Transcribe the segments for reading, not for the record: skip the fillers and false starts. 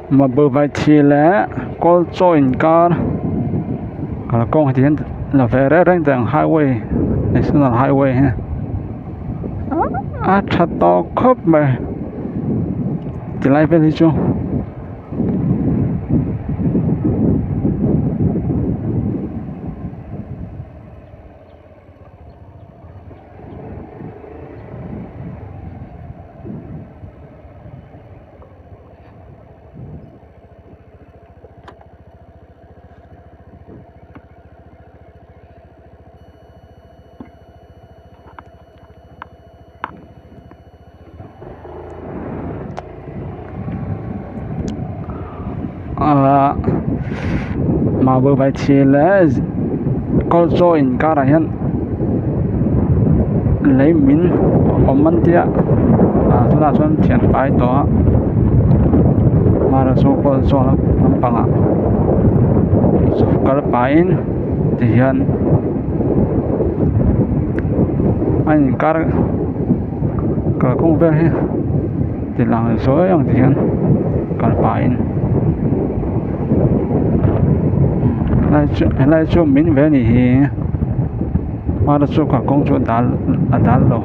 Mabawlhbaithih leh kawlchaw inkar kalkawng heti hian la ve reng reng teh ang highway national highway hi a tha tawh khawp mai tilai vel hi chu. Ahh marble vai thi leh kawlchaw inkarah hian lei min awm an tia ah tunah chuan thian fai tawh a amaherawhchu kawlchaw lampangah kal pahin tihian a inkar kalkawng vel hi ti lang zuai ang tihian kal pahin helai chu min ve a nih hi. Hmara chu kalkawng chu a dal a dal lo.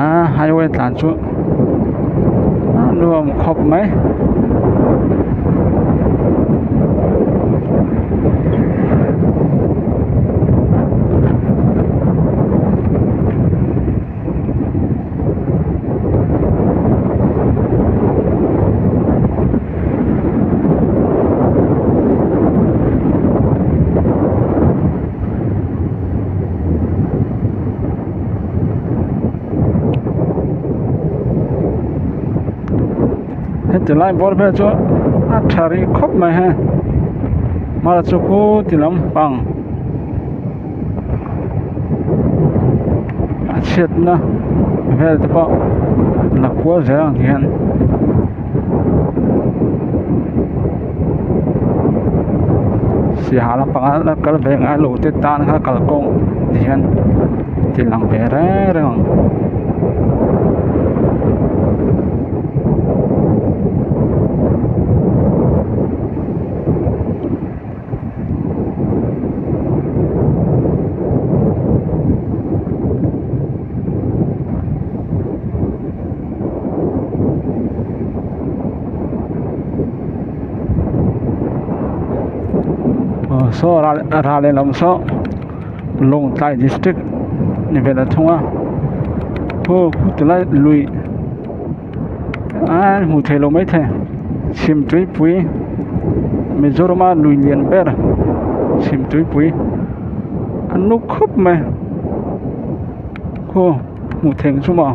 Aaa highway tlan chu a nuam khawp mai. Heti lai bawr vel chu a tha rih khawp mai he hmara chu khuti lampang. A chhiatna vel te pawh la kual zel ang hian siaha lampanga la kal ve ngai lo te tan kha kalkawng ti hian ti lang ve reng reng ang. Aw saw ral ral lehlam saw Lawngtlai district ni vel a thung a khu tilai lui aaa hmuh theih loh maithei chhim tuipui Mizoram a lui lian ber chhim tuipui a nu khawp mai khaw hmuh theih chu maw.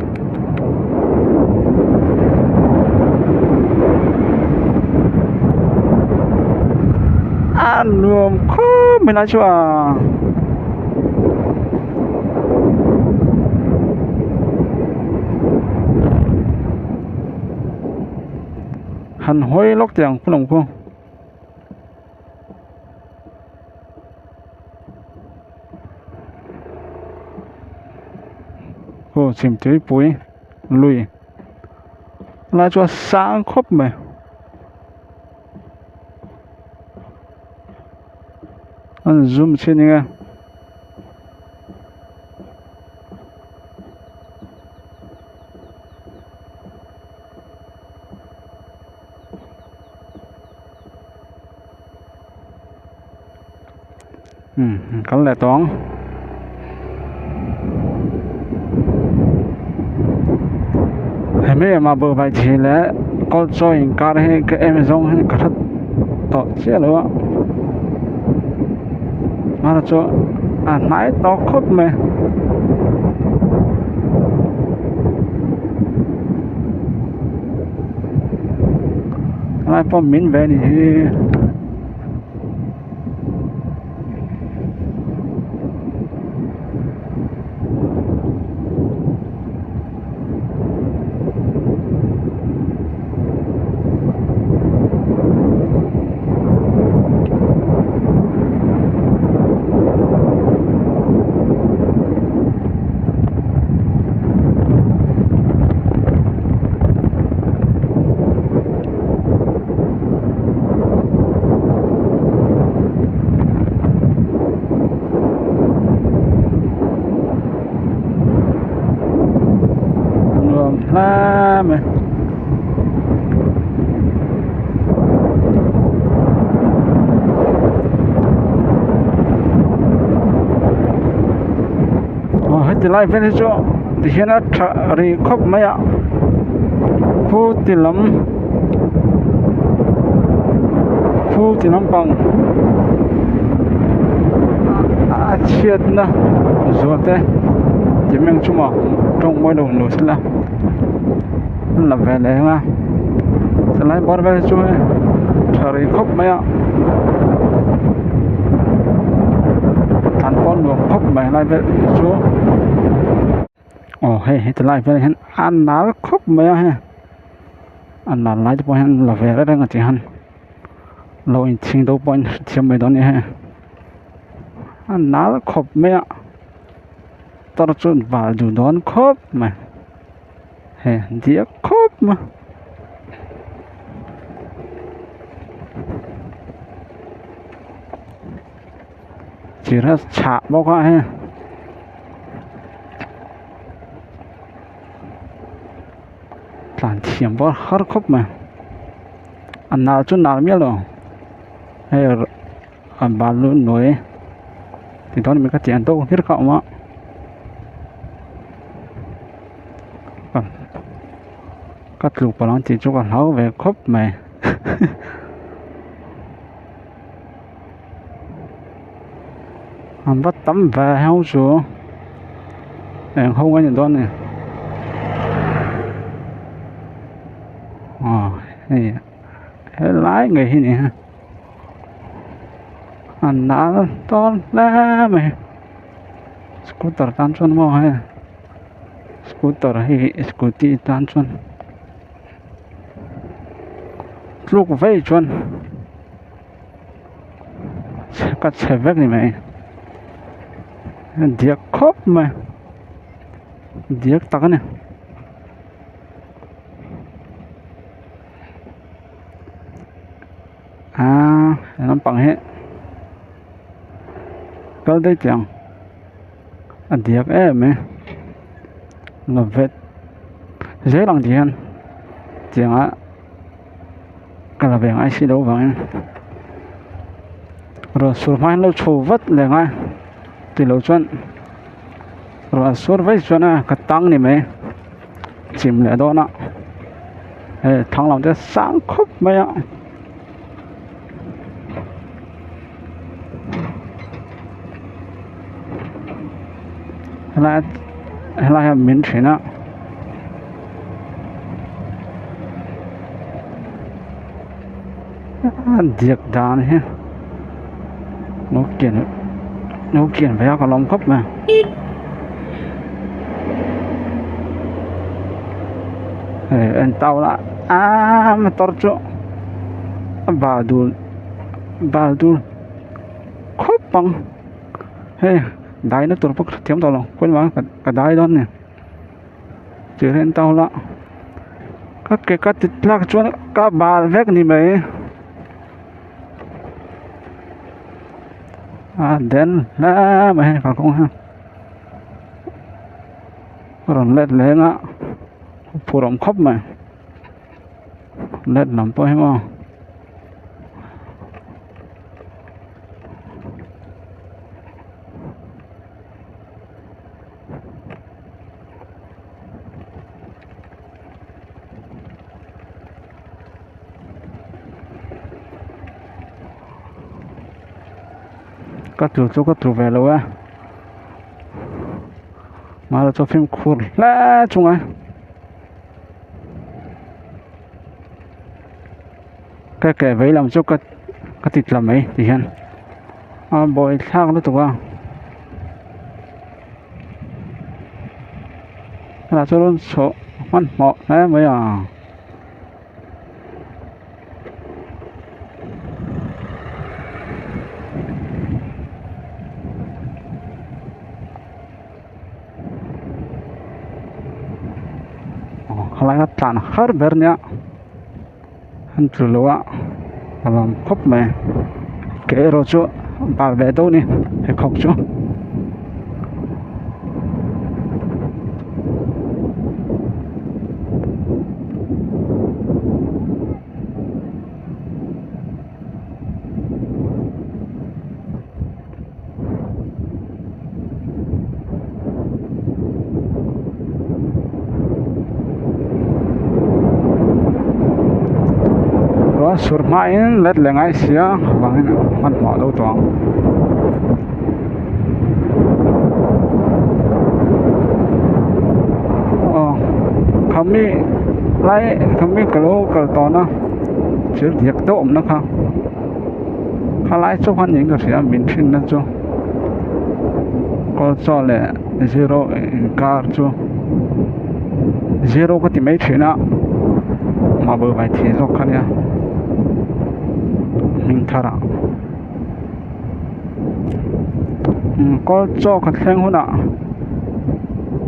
A nuam khawp mai lai chu a. Han hawi lawk teh ang khulawng khu. Aw chhimtuipui lui lai chu a sang khawp mai. An zoom chhin enge. Umm kal leh tawh ang hemi ema buhfai thi leh kawlchaw inkar hi ka em zawng hi ka hre tawh chiah lo a amaherawhchu a hnai tawh khawp mai. Helai pawh min ve a nih hi. mai. Aw heti lai vel hi chu tihian a tha rih khawp mai a khu ti lam khu ti lampang a chhiatna zual te ti meng chungah tawng mawi lo lo sela an la ve leh ang a helai bawr vel hi chu hei tha rih khawp mai a thlan pawh nuam khawp mai helai vel hi chu aw hei heti lai vel hian a nal khawp mai a hei a nal lai te pawh hian la ve reng a ti han lo inchhing deuh pawhin hrethiam mai dawn a ni hei a nal khawp mai a tar chu val duh dawn khawp mai hei diak khawp mai. Thir a chhah bawk a hei tlan thiam pawh a har khawp mai a nal chu nal miah lo hei a balu nawi ti dawn emaw ka ti ang deuh hlir kha a awm a ka tlu palh ang tih chu ka hlau ve khawp mai. An va tam ve ho chu eng ho nge ni dawn ni aw hei helai ngei hi ni a a nal dawn hle mai scooter tan chuan maw hei scooter hi scooty tan chuan tluk vei chuan. Ka chhe vek ni mai diak khawp mai diak tak a ni aaa he lampang hi kal daih teh ang a diak em mai la vet zel ang ti hian tiang ah. Ka la ve ngai si lo vangin ruah sur hma hian lo chho vat leh ngai tilo chuan ruah sur vaih chuan a ka tang ni mai chim leh dawn a hei thlang lam te sang khawp mai a helai helai hian min thin a. A diak dan hi lo kian lo kian ve a ka lawm khawp mai hei en tau la aaa motor chu a bal dul bal dul khawp ang hei dai na tur pawh ka hrethiam tawh lo kawngah ka dai dawn a ni. Tih hian tau la ka ke ka ti tlak chuan ka bal vek ni mai a den hle mai hei kalkawng hi a rawn let leng a phur awm khawp mai let lam pawh hi maw. Ka tlu chu ka tlu ve lo e mahse chu fimkhur hle chung a ka ke vei lam chu ka ka ti tla mai ti hian a buaithlak lutuk a. Hetah chuan rawn chhoh hmanhmawh hle mai a. Aw khalai kha tlan har ber nia an tlu lo a a lawm khawp mai ke erawh chu bal ve deuh a ni pheikhawk chu. Ruah sur hmain let leh ngai sia vangin hmanhmawh lo tawh ang. Aw khami lai khami ka lo kal tawhna thil diak deuh awmna kha khalai chu khan niin ka hria min thinna chu kawlchaw leh zero inkar chu zero ka ti mai thin a marble vai thei zawk kha nia hming thar ah umm kawlchaw ka thleng hunah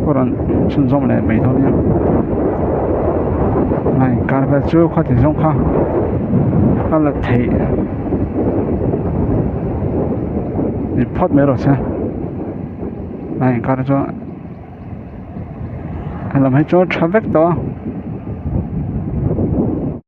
ka rawn chhunzawm leh mai dawn nia a inkar vel chu khawti zawng kha ka la theih ni phawt mai rawh se a inkar chu a lam hi chu a tha vek tawh a.